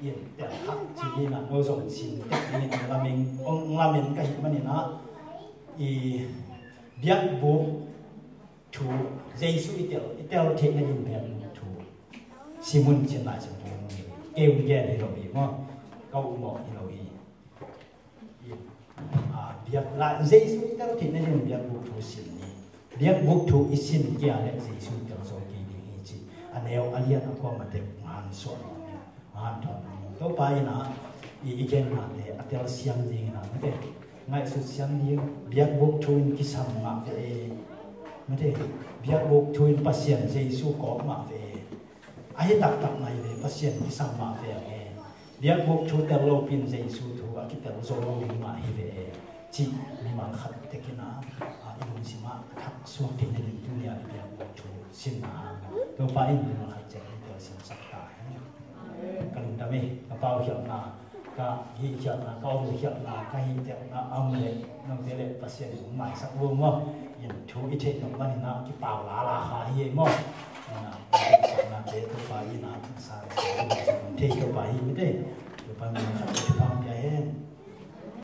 in tel khak ci hi na, no zong sin tek dingin lamen, ong lamen ka hih manin ah, i biakbuk thu, Jesu i tel, i tel theihna ding biakbuk thu sim un cin Lai Siangtho hong hi. Kei hong gen hi lo hi maw, ka upmawh hi lo hi. Ah, biak la, Jesu i tel theihna ding biakbuk thu sim ni. Biakbuk thu i sim kei leh Jesu i tel zo kei ding hi ci. A neu a lian a kuama tek hong han suah lo ni. Hong han thawn lo ni. Topa in ah i, i gen mah le a tel siam ding in ah, mate, ngaihsut siam ding. Biakbuk thu in kisam mah ve e. Mate, biakbuk thu in Pasian Jesu kawk mah ve e. A hi taktak mai ve, Pasian kisam mah ve e. Biakbuk thu tel lopi in Jesu thu a kitel zo lo ding mah hi ve e. Cih mimal khat tek in ah, ah, i lungsim ah a thak suak ding hi ding tuni a i biakbuk thu simna hang. Topa in mimal khat ciat i tel simsak ta hen. Ka lungdam hi, ka paukhialhna, ka hihkhialhna, ka omkhialhna, ka hihtekna a om leh note le Pasian in hong maisak lo maw. In thu i theih nop manin ah kipau lala kha hi ei maw. In ah, ka hihkhialhnate Topa in ah, sa, sa, thei Topa hi mite. Topa in ah, ka thupha pia hen.